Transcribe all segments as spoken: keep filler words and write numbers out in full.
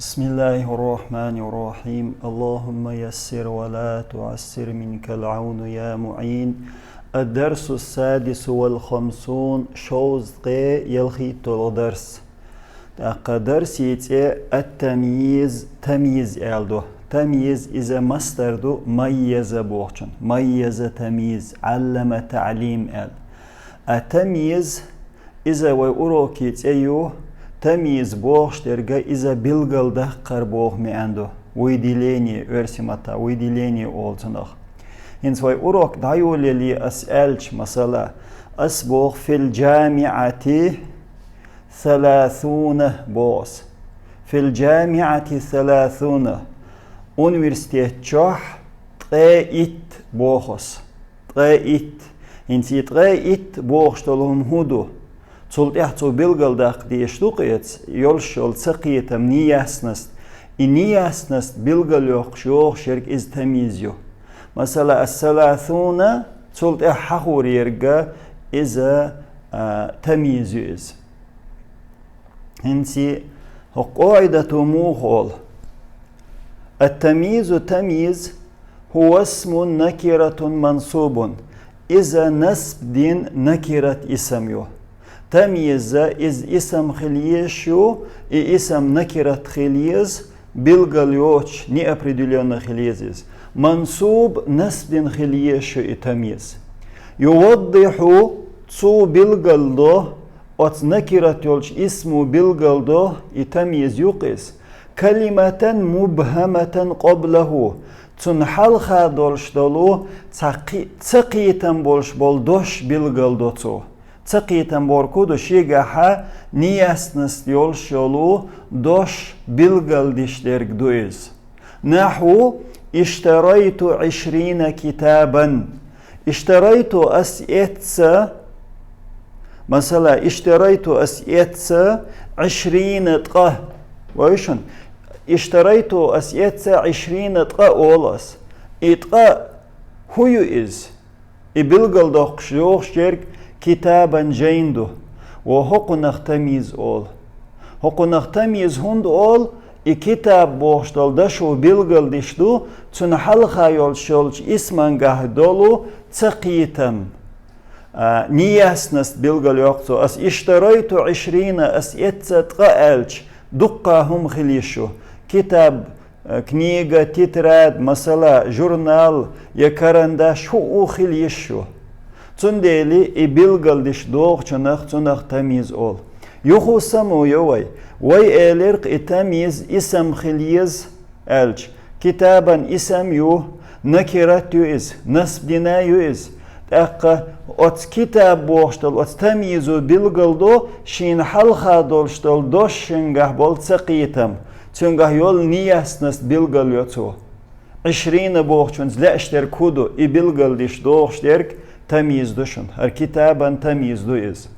بسم الله الرحمن الرحيم. اللهم يسر ولا تعسر، منك العون يا معين. الدرس السادس والخمسون, шовзткъе ялхитталгӀа дарс. ТӀаккха дарсий цӀе ат-тамйиз, тамйиз аьлла ду. Тамйиз иза масдар ду, майяза бохучун. Майяза, тамйиз, Ӏаллама, таӀлим аьлла. А тамйиз иза вай урокий цӀе ю, тамйиз бохуш дерг иза билгалдаккхар боху маьӀна ду. Выделение, оьрсийн маттахь выделение олу цунах. ХӀинца вай урок дӀайолале ас аьлча, масала, ас боху: في الجامعة ثلاثون боху ас. في الجامعة ثلاثون. Университет чохь ткъе итт боху ас. Ткъе итт. ХӀинца и ткъе итт бохуш долу хӀума хӀун ду? Цул тӀаьхьа цо билгалдаккха дезаш ду-кх иза, йолуш йолу цакхетам, неясность. И неясность билгалйоккхуш йогӀуш ерг иза тамйиз ю. Масала, ас-саласуна, цул тӀаьхьа хьахор ерг иза, а, тамйиз ю иза. ХӀинца хӀокху къаӀидато муха олу? Ат-тамйизу, тамйиз, хӀува исмун накиратун мансубун. Иза насб дина накират исам ю. Тамйиза иза исам хила езаш ю, и исам накират хила еза, билгал йоцуш, неопределённый хила еза иза. Мансуб, насб дина хила езаш ю и тамйиз. Юваддихьу, цо билгалдо, оцу накират йолчу исмо билгалдо, и тамйиз ю-кх иза, калиматан мубхаматан къаблаху, цунна хьалха долуш долу цхьа кхи-, цакхетам болуш болу дош билгалдо цо. Цакхетам бохург хӀун ду? Шегахьа неясность йолуш йолу дош билгалдеш дерг ду иза. Нахьу: иштарайту ишрина китабан. Иштарайту, ас эцна, масала, иштарайту, ас эцна ишрина, ткъа. Вай шун, иштарайту, ас эцна ишрина, ткъа олу ас. И ткъа хӀун ю иза? И билгалдоккхуш йогӀуш ерг китабан, жайн ду. Ва хӀокхунах тамйиз олу. ХӀокхунах тамйиз хӀунда олу? И китаб бохуш долу дашо билгалдеш ду, цунна хьалха йолуш йолчу исмангахь долу цакхетам, а, неясность билгалйоккху цо. Ас иштарайту ишрина, ас эцна ткъа аьлча, дуккха хӀума хила йиш ю. Китаб, э, книга, тетрадь, масала, журнал я карандаш, хӀуъу хила йиш ю. Цундела и билгалдеш догӀучунах, цунах тамйиз олу. Юха а самаву йо вай. Вай элира-кх и тамйиз исам хила еза аьлча, китабан исам ю, накират ю иза, насб дина ю иза. ТӀаккха оцу китаб бохуш долу оцу тамйизо билгалдо шена хьалха долуш долу дош, шенгахь болу цакхетам, цуьнгахь йолу неясность билгалйо цо. Ишрина бохучунца лаьаш дерг хӀун ду? И билгалдеш догӀуш дерг тамйиз ду шуна. ХӀара китабан тамйиз ду иза.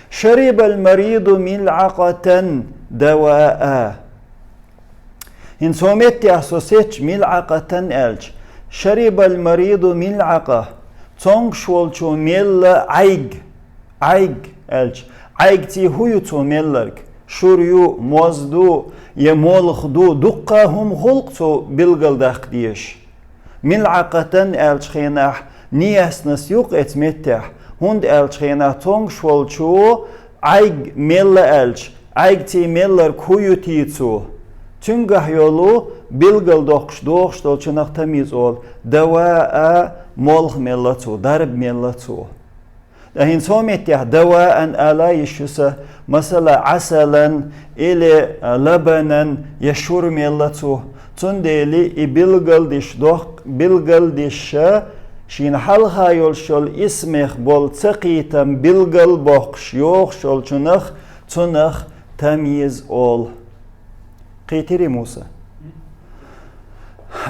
Шарибал мариду милъакъатан даваа. ХӀинца цу меттехь со сецча милъакъатан аьлча, шарибал мариду милъакъа, цомгуш волчо мелла Ӏайг, Ӏайг аьлча, Ӏайгций хӀун ю цо мелларг? Шура ю, моз ду, я молха ду, дуккха хӀума хуьлу-кх цо билгалдаккха дезаш. Милъакъатан аьллачу хенахь неясность ю-кх оцу меттехь, хӀунда аьллачу хенахь цомгуш волчо Ӏайг мелла аьлча, Ӏайгций мелларг хӀун ю те цо? Цуьнгахь йолу билгалдоккхуш догӀуш долчунах тамйиз олу. Даваа, молха мелла цо, дарба мелла цо. Ткъа хӀинца цу меттехь даваан ала йиш ю сан, масала, Ӏасалан или, а, лабанан я шура мелла цо. Цундела и билгалдеш доккху, билгалдеша шена хьалха йолуш йолу исмех болу цакхетам билгалбоккхуш йогӀуш йолчунах, цунах тамйиз олу. Кхийтирий, Муса?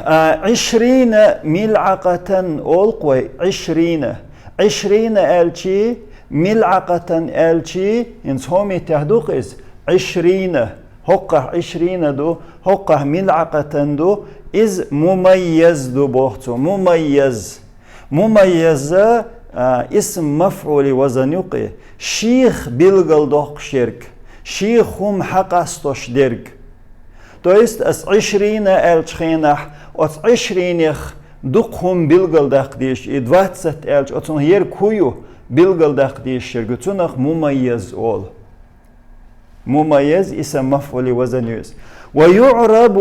А, ишрина милъакъатан олу-кх вай, ишрина. Ишрина аьлчий, милъакъатан аьлчий, хӀинца цу меттехь ду-кх иза, ишрина. ХӀокхахь ишрина ду, хӀокхахь милъакъатан ду, иза мумайяз ду боху цо, мумайяз. Мумайяза, а, исм мафӀули вазан ю-кх и, шех билгалдоккхуш ерг, шех хӀума хьакъастош дерг. То есть ас عشرين аьлча хенахь, оцу عشرينех дукха хӀума билгалдаккха дезаш, и двадцать аьлча, оцунах ерг хӀу ю билгалдаккха дезаш ерг ю, цунах مميز олу. مميز исм мафӀулан вазан ю иза. ويعرب,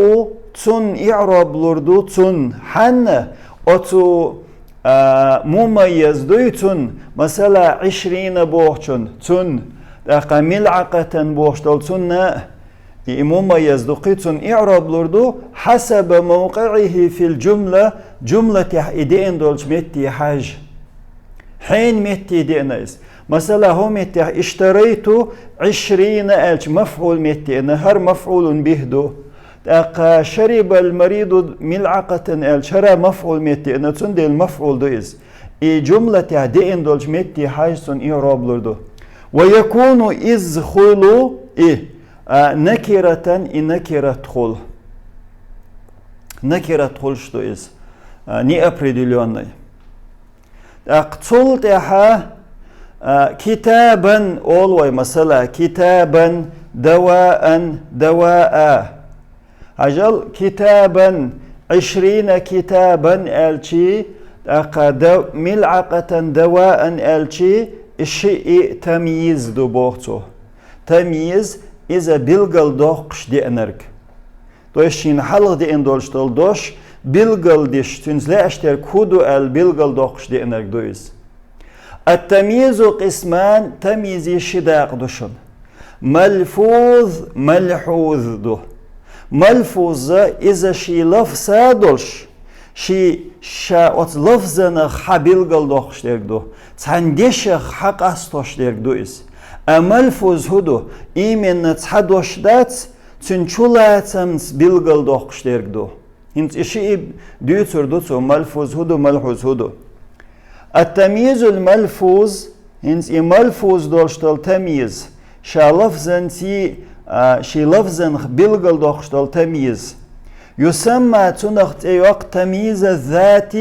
цунна иӀроб лур ду, цунна. Хьанна? Оцу, а, مميز дуй цунна, масала, عشرين бохучунна, цунна, тӀаккха ملعقة бохуш долу цунна, и مميز ду кхин, цунна иӀроб лур ду, حسب موقعه في الجملة, жумлатехь и деана долчу метте хьажа. Хьенан метте деана иза? Масала, хӀокху меттехь اشتريت عشرين аьлча мафӀул метте деана, хӀара мафӀулун бихӀ ду. ТӀаккха شرب المريض ملعقة аьлча хӀара мафӀул метте деана, цундела мафӀул ду иза. И жумлатехь деана долчу метте хьажа цунна иӀроб лур ду. ويكون, иза хуьлу, и, а, نكرة, и накират хуьлу. Накират хуьлуш ду иза. А, неопределённый. ТӀаккха цул тӀаьхьа, а, كتابا олу вай, масала, كتابا, دواء, دواء. Хьажал, كتابا, عشرين كتابا аьлчи, тӀаккха да-, ملعقة دواء аьлчи, и шиъ тамйиз ду боху цо. Тамйиз, иза билгалдоккхуш деанарг. То есть шена хьалха деана долуш долу дош билгалдеш, цуьнца лаьаш дерг хӀу ду аьлла билгалдоккхуш деанарг ду иза. التمييز قسمان, тамйизе ши дакъа ду шуна. ملفوظ, ملحوظ ду. Малфуз иза шен лафза долуш, шен, ша оцу лафзанах хьан билгалдоккхуш дерг ду, цхьана дешах хьан къастош дерг ду иза. А малфуз хӀу ду, именно цхьа дош дац, цуьнан чулацамца билгалдоккхуш дерг ду. ХӀинца и шиъ дуьйцур ду цо, малфуз хӀу ду, малхьуз хӀу ду. التمييز الملفوظ, хӀинца и малфуз долуш долу тамйиз, ша лафзанций, а, шен лафзанах билгалдоккхуш долу тамйиз. يسمى, цунах цӀе йоккху تمييز الذات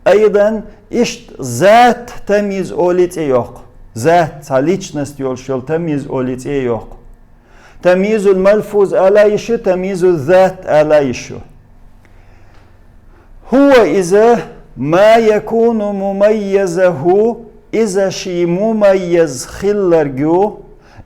أيضا, иштта зат тамйиз олий цӀе йоккху. Зат, цхьа личность йолуш йолу тамйиз олий цӀе йоккху. تمييز الملفوظ ала йиш ю, تمييز الذات ала йиш ю. هو, иза, ما يكون مميزه, иза шен мумайяз хилларг ю,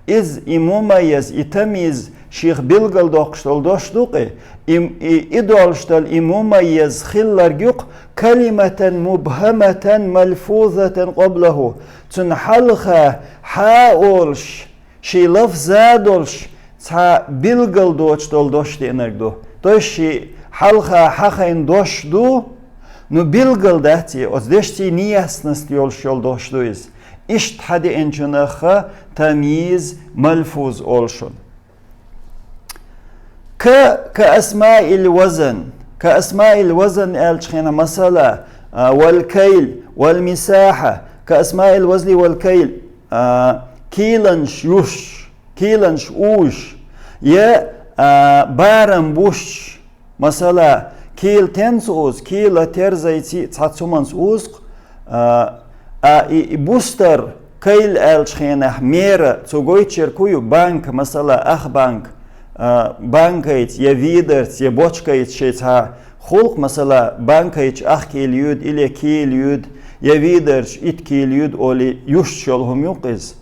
иза и мумайяз, и тамйиз шех билгалдоккхуш долу дош ду-кх, и, и, и долуш долу и мумайяз хилларг ю-кх, كلمة مبهمة ملفوظة قبله, цунна хьалха хьа олуш, шен лафза долуш, цхьа билгал доцуш долу дош деанарг ду. То есть шен хьалха хьахайна дош ду, ну билгал дац и, оцу дешций неясность йолуш йолу дош ду иза. Иштта хьан деанчунах тамйиз малфуз олу шуна. К, كأسماء الوزن. كأسماء الوزن аьлча хенахь, масала, а, والكيل والمساحة. كأسماء الوزن والكيل. А, кийланаш юсуш, кийланаш узуш, я, а, барам бусуш. Масала, кийла тенца узу, кийла терзайций цхьацца хӀуманца узу-кх, а, а, и, и бустар, кайл аьллачу хенахь мера, цо гойтуш ерг хӀу ю, банка, масала, ах банка, а, банкайца, я ведарца, я бочкайца шайн цхьа хул-кх, масала, банкайчу ах кийла юьду, или кийла юьду, я ведарчу итт кийла юьду олий, юсуш йолу хӀума ю-кх иза.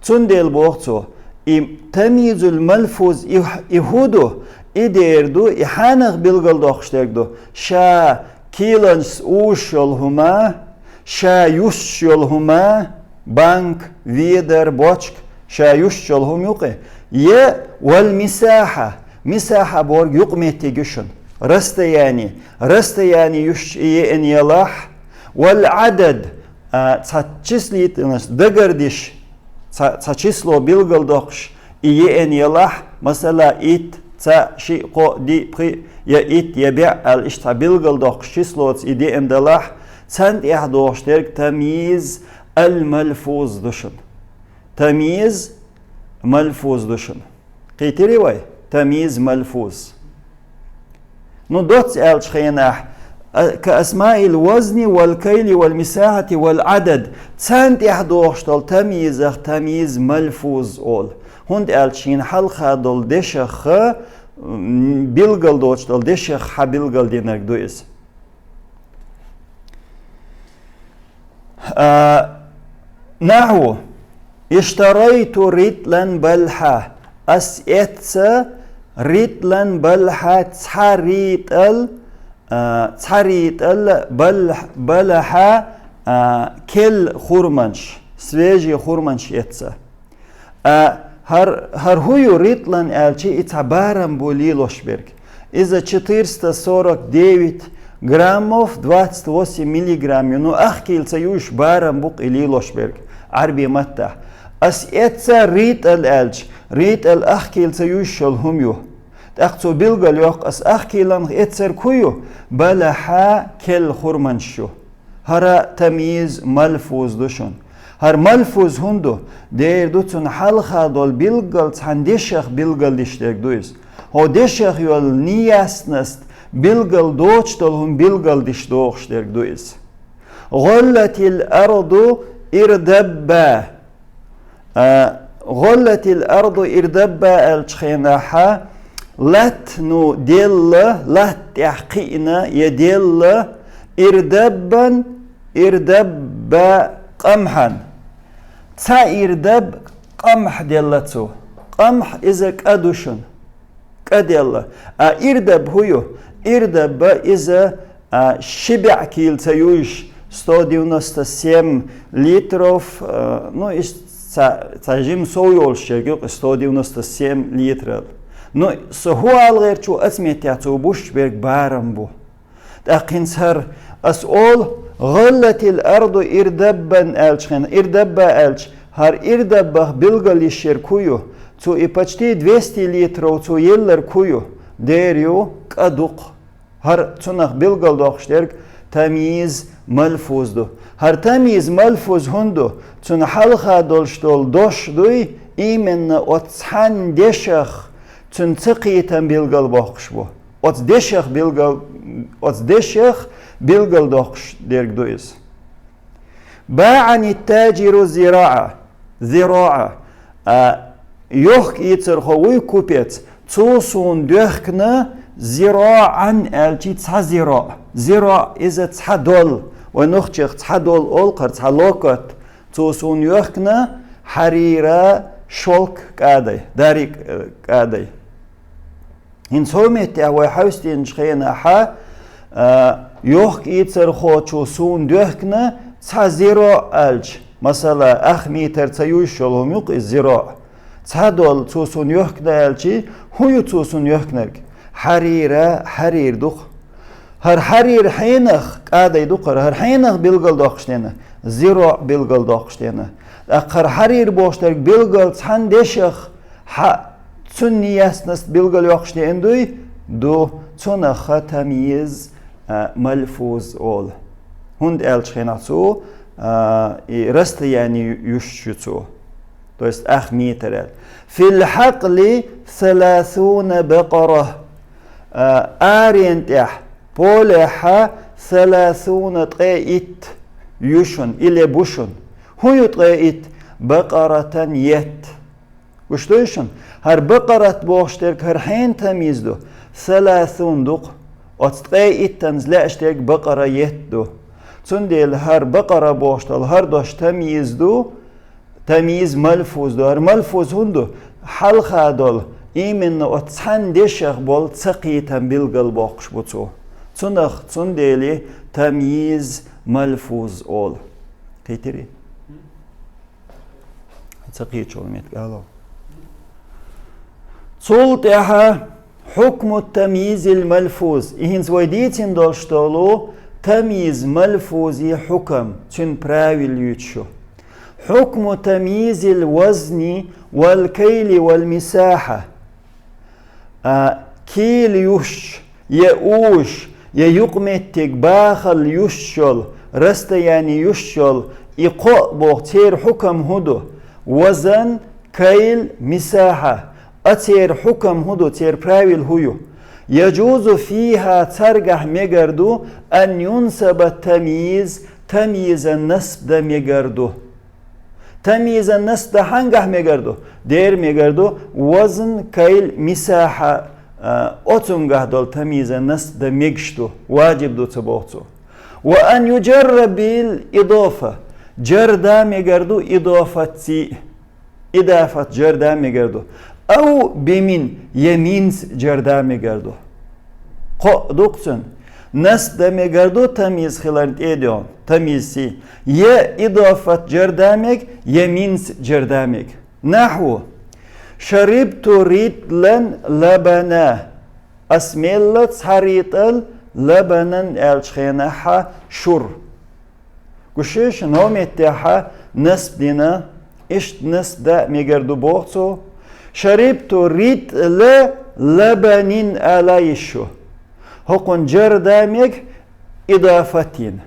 Цундела боху цо, и тамйизул малфуз и, и хӀу ду, и дера ду, и хьанах билгалдоккхуш дерг ду, ша кийланашца узуш йолу хӀума, ша юсуш йолу хӀума, банка, ведар, бочка, ша юсуш йолу хӀума ю-кх и, я вал мисахьа, мисахьа бохург юкъаметтиг ю шуна, расстояние, расстояние юсуш и еана елахь, вал Ӏадад, а, цхьа числительность дагардеш, цхьа, цхьа число билгалдоккхуш, и еана елахь, масала, итт, цхьаъ, шиъ, кхоъ, диъ, пхиъ, я итт, я бӀе аьлла, иштта цхьа билгалдоккхуш числоца и деана далахь, царна тӀехь догӀуш дерг тамйиз ал-малфуз ду шуна. Тамйиз малфуз ду шуна. Кхийтирий вай? Тамйиз малфуз. Ну, доцца аьллачу хенахь, а, ка асмаил вазни вал кайли вал мисахьати вал Ӏадад, царна тӀехь догӀуш долу тамйизах тамйиз малфуз олу. ХӀунда аьлча шена хьалха долу дешах м, билгал доцуш долу дешех хьа билгал динарг ду иза. А, нахьу: «Иштарайту ритлан балхьа». Ас эцна ритлан балхьа, цхьа ритӀал, а, цхьа ритӀал бал-, балхьа, а, кел хурманаш, свежий хурманаш эцна. А, хӀар-, хӀара хӀун ю ритлан аьлча, и цхьа барам бу лелош берг. Иза четыреста сорок девять граммов, двадцать восемь миллиграмм ю, ну, ахкийла ца юьйш барам бу-кх и лелош берг, Ӏарбий маттахь. Ас эцна ритӀал аьлча, ритӀал ахкийла ца юьйш йолу хӀума ю. ТӀаккха цо билгал йоккху, ас ахкийланах эцнарг хӀун ю? Балхьа, кел хурманаш ю. ХӀара тамйиз малфуз ду шуна. ХӀара малфуз хӀунда ду? Дера ду, цунна хьалха долу билггал цхьана дешах билгалдеш дерг ду иза. ХӀо дешах йолу неясность билгал доцуш долу хӀума билгалдеш догӀуш дерг ду иза. «ГӀоллатил арду ирдабба». А, «гӀоллатил арду ирдабба» аьллачу хенахьа, латта, ну, делла, латта тӀехь кхиъна я делла, ирдаббан, ирдабба къамхьан. Цхьа ирдаб къамхь делла цо. Къамхь иза кӀа ду шуна. КӀа делла. А ирдаб хӀун ю? Ирдаб иза, а, ши бӀе кийла ца юьйш, сто девяносто семь литров, а, ну, иштта цхьа, цхьа жима сов йолуш ерг ю-кх и сто девяносто семь литрал. Ну, со хӀун ала гӀерт шу, аса меттехь цо буьсуш берг барам бу. ТӀаккха хӀинца хӀара ас олу: «ГӀоллатил арду ирдаббан», аьллачу хенахь, ирдабба аьлча, хӀара ирдаббах билгал йиш ерг хӀун ю? Цо и почти двести литров цо елларг хӀун ю? Дера ю, кӀа ду-кх. ХӀара цунах билгал доккхуш дерг тамйиз малфуз ду. ХӀара тамйиз малфуз хӀунда ду? Цунна хьалха долуш долу дош дуй, именно оцу цхьана дешах цуьнан цакхетам билгал боккхуш бу. Оцу дешах билгал, оцу дешах билгал доккхуш дерг ду иза. «БаӀани ттаджиру зираӀа». ЗираӀа. А, йохк-ийцархо вуй, купец. Цо суна доьхкина зираӀан аьлча цхьа зираӀ. ЗираӀ иза цхьа дол. Вай нохчех цхьа дол олу, кхара цхьа локоть. Цо суна йоьхкина хьарира, шёлк кӀадай, дарик, э, кӀадай. ХӀинца хӀокху меттехь вай хьовсийначу хенахьа, а, йохк-ийцархочо суна доьхкина цхьа зираӀ аьлча, масала, ах митар ца юьйш йолу хӀума ю-кх иза зираӀ. Цхьа дол цо суна йоьхкина аьлча, хӀун ю цо суна йоьхкинарг? Хьарира, хьарир ду-кх. ХӀара хьарир хьенах кӀадай ду-кх хӀара, хӀара хьенах билгал доккхуш дена, зираӀ билгал доккхуш дена. ТӀаккха хӀара хьарир бохуш дерг билгал цхьана дешах хьа цунна неясность билгал йоккхуш деана дуй? Ду, цунах ха тамйиз, а, малфуз олу. ХӀунда аьлча хенахь цо, а, и расстояние юьсуш ю цо. То есть ах митар аьлла. «Фил хьакъли саласуна бакъара». А, арен тӀехь, полехьа, саласуна, ткъе итт ю шун, или бу шун. ХӀун ю ткъе итт? Бакъаратан етт. Гуш дуй шуна? ХӀара бакъарат бохуш дерг хӀара хьенан тамйиз ду? Саласун ду-кх. Оцу ткъе иттанца лаьаш дерг бакъара етт ду. Цундела хӀара бакъара бохуш долу хӀара дош тамйиз ду, тамйиз малфуз ду. ХӀара малфуз хӀунда ду? Хьалха долу, именно оцу цхьана дешах болу цакхетам билгал боккхуш бу цо. Цунах, цундела тамйиз малфуз олу. Кхийтирий? Ца кхечу метка ало. Цул тӀаьхьа хьукму тамйизил малфуз. И хӀинца вай дийцина долуш долу тамйиз малфузи хьукам, цуьнан правил юьйцуш ю. Хьукму тамйизил вазни вал кайли вал мисахьа. А, кийла юьсуш, я уьш, я юкъаметтиг бахалла юьсуш йолу, расстояние юьсуш йолу, и кхоъ боху церан хьукам хӀун ду? Вазан, кайл, мисахьа. А церан хьукам хӀун ду, церан правил хӀун ю? Яджузу фийхьа, царгахь мегар ду, ан юнсаба тамйиз, тамйизан насб дан мегар ду. Тамйизан насб дан хьангахь мегар ду? Дера мегар ду, вазн, кайл, мисахьа, А, оцунгахь долу тамйизан насб дан мегаш ду, важиб ду ца боху цо. Ва ан южарра бил идофа. Жар дан мегар ду идофатций. Идафат жар дан мегар ду. Ау би мин, я минц жар дан мегар ду. Кхоъ ду-кх цуьнан. Насб дан мегар ду тамйиз хиларна тӀе а доьгӀна, тамйизций. Я идафат жар дан мег, я минц жар дан мег. Нахьву. Шарибту ритлан лабана. Ас мелла цхьа ритӀал лабанан аьллачу хенахьа шура. Гуш ю шуна, хӀокху меттехьа насб дина, иштта насб дан а мегар ду боху цо. Шарибту ритла лабанин ала йиш ю. ХӀокхунна жар дан мег идафат йина.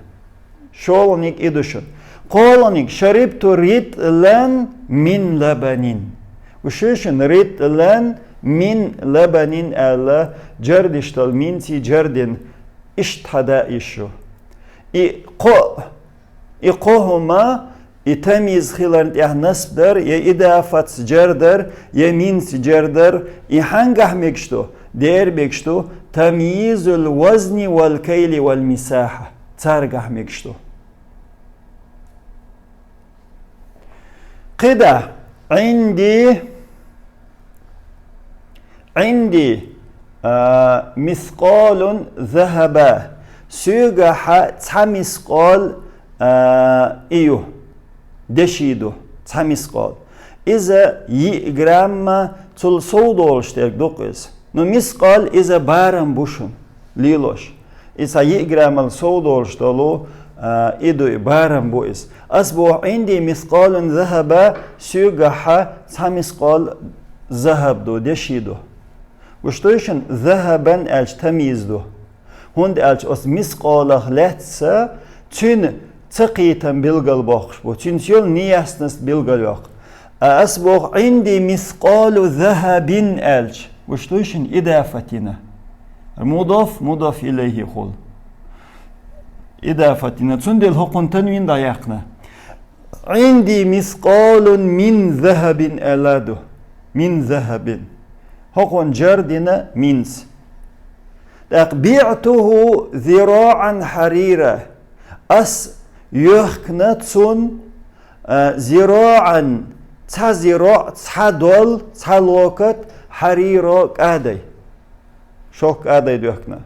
ШолгӀаниг и ду шуна. КхоалгӀаниг, шарибту ритлан мин лабанин. Гуш ю шуна, ритлан мин лабанин аьлла, жар деш долу минций жар дина, иштта хьадан йиш ю. И кхо, и кхо хӀума, и тамйиз хиларна тӀехь насб дар, я идафатца жар дар, я минца жар дар, и хьангахь мегаш ду? Дера мегаш ду, тамйизул вазни вал кайли вал мисахьа. Царгахь мегаш ду. КхидӀа, Ӏинди, Ӏинди, а, мискъалун захаба. Соьгахьа цхьа мискъал, а, и ю. Деши ду, цхьа мискъал. Иза йиъ грамма, цул сов долуш дерг ду-кх иза. Ну, мискъал иза барам бу шуна лелош. И цхьа йиъ граммал сов долуш долу, а, и ду, и барам бу иза. Ас боху, Ӏинди мискъалун захаба, соьгахьа цхьа мискъал захаб ду, деши ду. Гуш ду шуна, захабан аьлча тамйиз ду. ХӀунда аьлча оцу мискъалах лаьцна цуьнан ца кхетам билгал боккхуш бу, цуьнца йолу неясность билгал йоккху. А ас боху, Ӏинди мискъалу захабин аьлча, гуш ду шуна, идафат йина. Мудоф, мудоф илайхи хула. Идафат йина. Цундела хӀокхунна танвин дӀаяьккхина. Ӏинди мискъалун мин захабин аьлла ду. Мин захабин. ХӀокхунна жар дина минца. ТӀаккха биътуху зираъан хьарира. Ас йоьхкина цунна, а, зираъан, цхьа зираъ, цхьа дол, цхьа локат, хьариро, кӀадай. Шовк кӀадай доьхкина.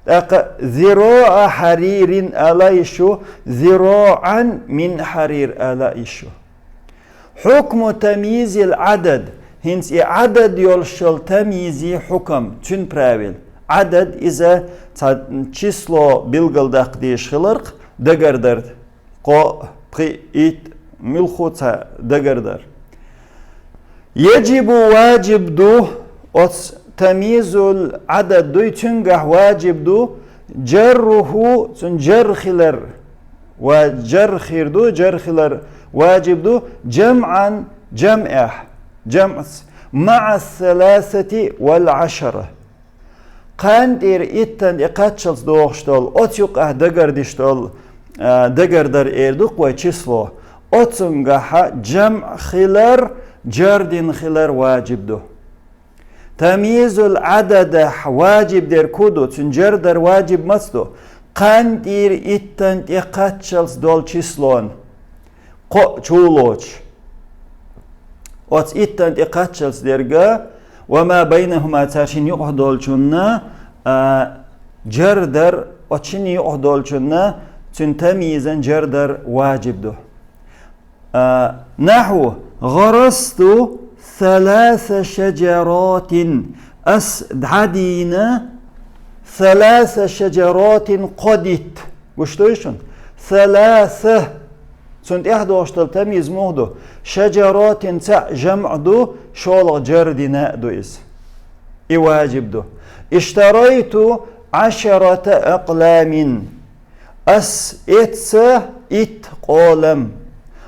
ТӀаккха зираъа хьаририн ала йиш ю, зираъан мин хьарир ала йиш ю. Хьукму тамйизил Ӏадад. ХӀинца и Ӏадад йолуш йолу тамйизий хьукам, цуьнан правил. Ӏадад иза цхьа число билгалдаккха дезаш хиларх, дагардар. Кхоъ, пхиъ, итт, муьлхха цхьа дагардар. Яжибу, важиб ду, оцу тамйизул Ӏадад дуй, цуьнгахь важиб ду, жарруху, цуьнан жар хилар, ва жар хир ду, жар хилар важиб ду, жамъан, жамъехь, жамъц, маъа саласати вал Ӏашара. Кхантийра иттан тӀе кхаччалц дохуш долу, оцу юкъахь дагардеш долу, а, дагардар эр ду-кх вай число. Оцунгахьа жамъ хилар, жар дина хилар важиб ду. Тамйизул Ӏададехь важиб дерг хӀун ду, цуьнан жар дар важиб маца ду? Кхантийра иттан тӀе кхаччалц долу числон. Кхоъ чу лоцуш. Оцу иттан тӀе кхаччалц дерга, ва ма байнахума, цара шина юкъахь долчунна, а, жар дар, оцу шина юкъахь долчунна, цуьнан тамйизан жар дар важиб ду. А, нахьву, гӀарасту саласа шаджаратин, ас дӀадийна саласа шаджаратин, кхо дитт. Гуш дуй шуна? Саласа. Цунна тӀехь дохуш долу тамйиз муха ду? Шаджаратин цхьаъ жамъ ду, шолгӀа жар дина а ду иза. И важиб ду. Иштарайту Ӏашарата акъламин. Ас эцна итт къолам.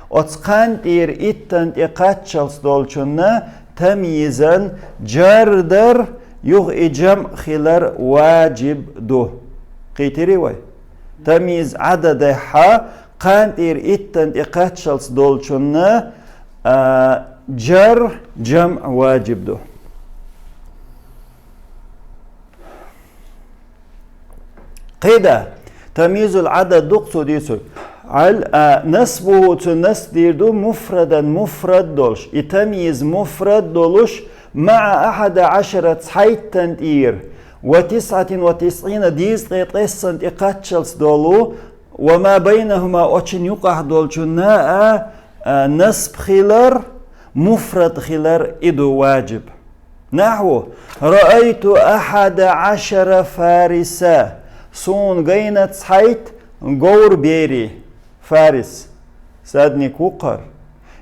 Оцу кхантийра иттан тӀе кхаччалц долчунна тамйизан жар дар, юха и жамъ хилар важиб ду. Кхийтирий вай? Тамйиз Ӏададехьа кхантийра иттан тӀе кхаччалц долчунна, а, жар, жамъ важиб ду. Кхыда, тамйизул адад ду-кх цо дийцар. Ал, а, насбуху, цун насб дийр ду муфрадан, муфрад долуш. И тамйиз муфрад долуш, маӀа ахьада Ӏашара, цхьайттан тӀера, ва тисӀатин ва тисӀина, дезткъе ткъесан тӀе кхаччалц долу, ва ма байнахума, оцун юкъахь долчун, а, а, насб хилар, муфрад хилар, и ду важиб. Нахьву: раайту ахьада Ӏашара фариса. Суна гайна цхьайтта говр бери. Фарис. Всадник ву-кх хӀара.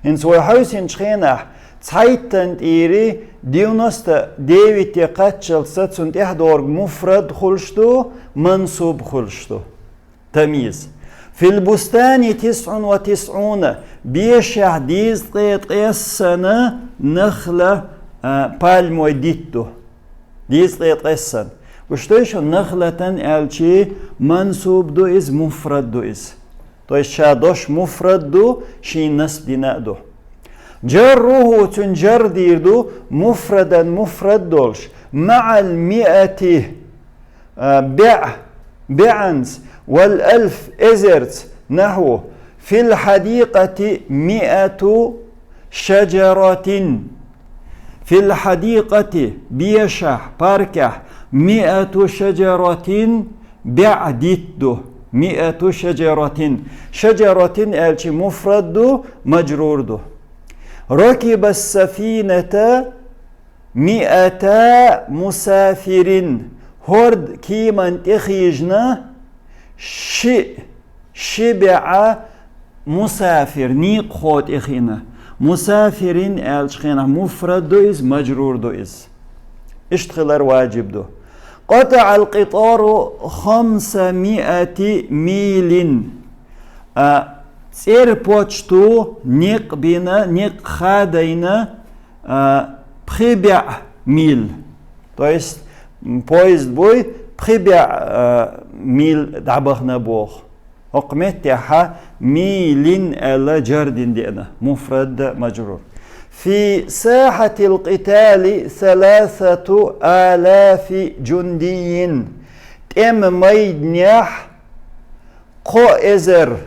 ХӀинца вай хьовсинчу хенахь, цхьайттан тӀера девяносто девять кхаччалц цун тӀехь догӀург муфрад хуьлуш ду, мансуб хуьлуш ду. Тамйиз. Фил бустани тисӀун ва тисӀуна, бешахь дезткъе ткъесан нахла, а, пальмой дитт ду. Дезткъе ткъесан. Гуш дуй шуна, нахлатан аьлча мансуб ду иза, муфрад ду иза. То есть ша дош муфрад ду, шен насб дина а ду. Джарруху, цун джарр дийр ду муфрадан, муфрад долуш, маӀал миати, а, бӀе, бӀеанца, вал алф, эзарца, нахьву: фил хьадикъати миату шаджаратин. Фил хьадикъати, бешахь, паркехь, миату шаджаратин, бӀе дитт ду. Миату шаджаратин. Шаджаратин аьлча муфрад ду, маджрур ду. Ракиба сафината миата мусафирин. ХӀорд кеман тӀе хиъна ши, ши бӀе мусафир, некъахо тӀе хиъна. Мусафирин аьлча хенахь муфрад ду иза, маджрур ду иза. Иштта хилар важиб ду. КъатӀаӀал къитӀару хамса миати милин. А, цӀерпочту некъ бина, некъ хадайна, а, пхи бӀе мил. То есть, м, поезд буй, пхи бӀе, а, мил дӀабахана боху. ХӀокху меттехьа милин аьлла джарр дина деана, муфрад, маджрур. Фи сахьатил къитали саласату алафи джундийин. ТӀеман майданехь кхо эзар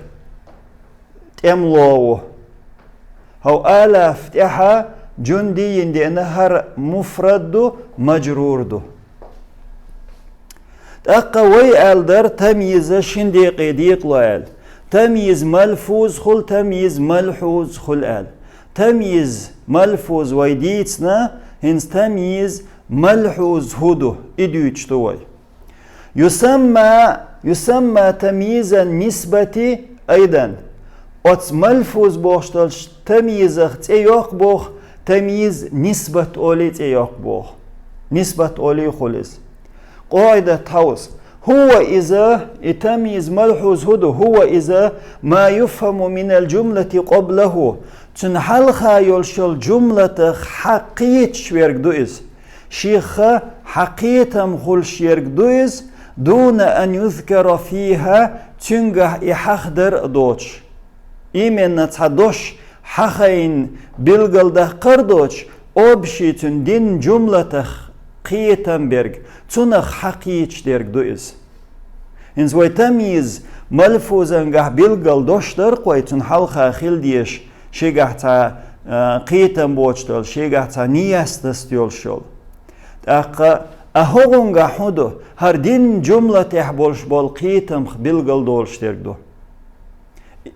тӀемало ву. ХӀокху алаф тӀехьа джундийин деана, хӀара муфрад ду, маджрур ду. ТӀаккха вай аьлла дара тамйиза шин декъе декъало аьлла. Тамйиз малфуз хуьлу, тамйиз малхьуз хуьлу аьлла. Тамйиз малфуз вай дийцина, хӀинца тамйиз малхьуз хӀун ду, и дуьйцуш ду вай. Юсамма, юсамма тамйизан нисбати айдан. Оцу малфуз бохуш долчу тамйизах цӀе йоккху боху, тамйиз нисбат олий цӀе йоккху боху. Нисбат олий хуьлу иза. Къаидат хьовса. ХӀува иза, и тамйиз малхьуз хӀун ду, хӀува иза, ма юфхаму минал джумлати къаблаху. Цуьнан хьалха йолуш йолу джумлатах хьакхеташ верг ду иза. Шех хьакхетам хуьлуш ерг ду иза, дуна ан юзкара фиха, цуьнгахь и хьахдар а доцуш. Именно цхьа дош хьахайна билгалдаккхар а доцуш, общий цуьнан дин джумлатах кхетам берг, цунах хьакхеташ дерг ду иза. ХӀинца вай тамйиз малфузангахь билггал дош дара-кх вай, цунна хьалха хила дезаш, шегахь цхьа, а, кхетам боцуш долу, шегахь цхьа ният даста йолуш йолу. ТӀаккха а хӀокхунгахь хӀун ду, хӀара дин джумлатехь болуш болу кхетамх билггал долуш дерг ду.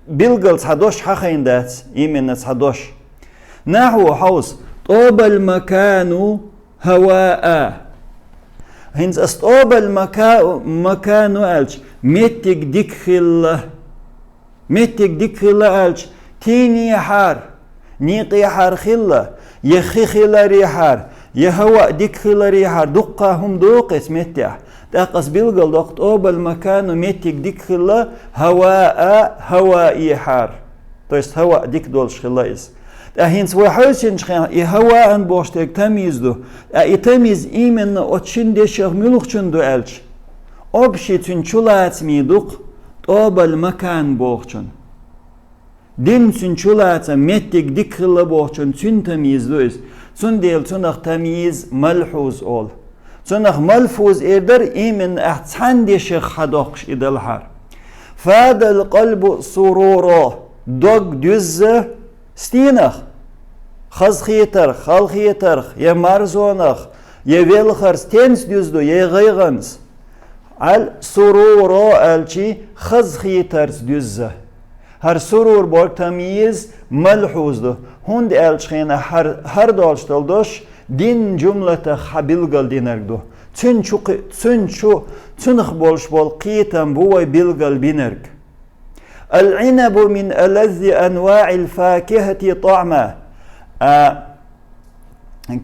Билггал цхьа дош хьахайна дац, именно цхьа дош. Нахьву хьовса, тӀобал макану хӀаваа. ХӀинца ас тӀобал мака-, макану аьлча, меттиг дика хилла. Меттиг дика хилла аьлча, тийне хьара, некъе хьара хилла, я хи хиларе хьара, я хӀаваа дика хиларе хьара, дуккха хӀума догӀу эцу меттехь. ТӀаккха ас билггал доккху, тӀобал макану меттиг дика хилла, хӀаваа, хӀаваи хьара. То есть хӀаваа дика долуш хилла иза. Ткъа хӀинца вай хьовсинчу хенахь, и хӀаваан бохуш дерг тамйиз ду. Ткъа и тамйиз именно оцу шина дешах муьлхачун ду аьлча, общий цуьнан чулацаме ду-кх тӀобал макан бохучун. Дин цуьнан чулацам, меттиг дика хилла бохучун цуьнан тамйиз ду иза. Цундела цунах тамйиз малхьуз олу. Цунах малхьуз эр дар именно ахь цхьан дешах хьадоккхуш и далхьар. فاد القلب سرورا. Дог дуьзза стенах? Хазахетарх, халахетарх, я марзонах, я велхарца, тенца дуьзду, я гӀайгӀанца. Аль суруро аьлчи хазахетарца дуьзза. ХӀара сурур бохург тамйиз малхьуз ду. ХӀунда аьлча хьена хӀара, хӀара долуш долу дош дин жумлатах хьан билгал динарг ду. Цуьнан чу кхи-, цуьнан чу, цунах болуш болу кхетам бу вай билгал бинарг. العنب من ألذ أنواع الفاكهة طعما. А,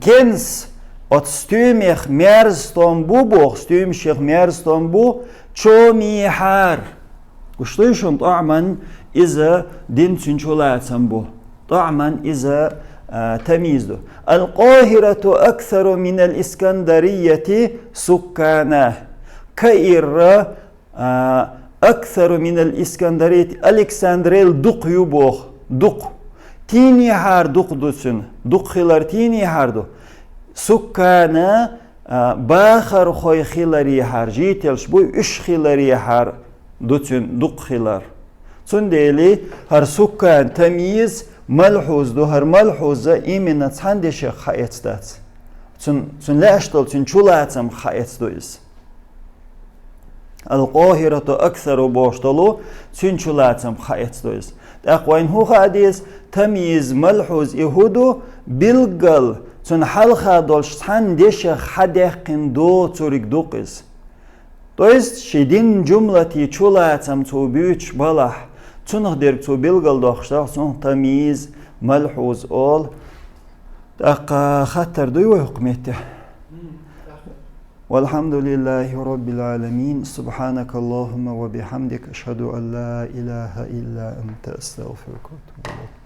кенз оцу стуьймех мерза стом бу боху, стуьймашех мерза стом бу, чомехьара. Гуш дуй шуна, طعما иза дин цуьнан чулацам бу. طعما иза, а, тамйиз ду. القاهرة أكثر من الإسكندرية سكانا. Каира А, أكثر من الإسكندرية, Александрел дукха ю боху, дукха. Тийнехьара дукха ду цуьнан, дукха хилар тийнехьара ду. Суккана, а, бахархой хиларехьара, жителаш бу, уьш хиларехьара ду цуьнан дукха хилар. Цундела хӀара суккан тамйиз малхьуз ду, хӀара малхьуза именно цхьана дешах хьаэцна дац. Цун, цуьнан лаьаш долу, цуьнан чулацам хьаэцна ду иза. القاهرة أكثر бохуш долу, цуьнан чулацам хьаэцна ду иза. ТӀаккха вайна хӀун хаа деза, тамйиз малхьуз и хӀун ду, билггал цунна хьалха долуш цхьана дешах хьадаьккхина доцург ду-кх иза. То есть, ши дин жумлати чулацам цо буьйцуш балахь, цунах дерг цо билгал доккхуш далахь, цунах тамйиз малхьуз олу. ТӀаккха хаттар дуй вай хӀокху метте? والحمد لله رب العالمين. سبحانك اللهم وبحمدك. أشهد أن لا إله إلا أنت. أستغفرك وأتوب إليك.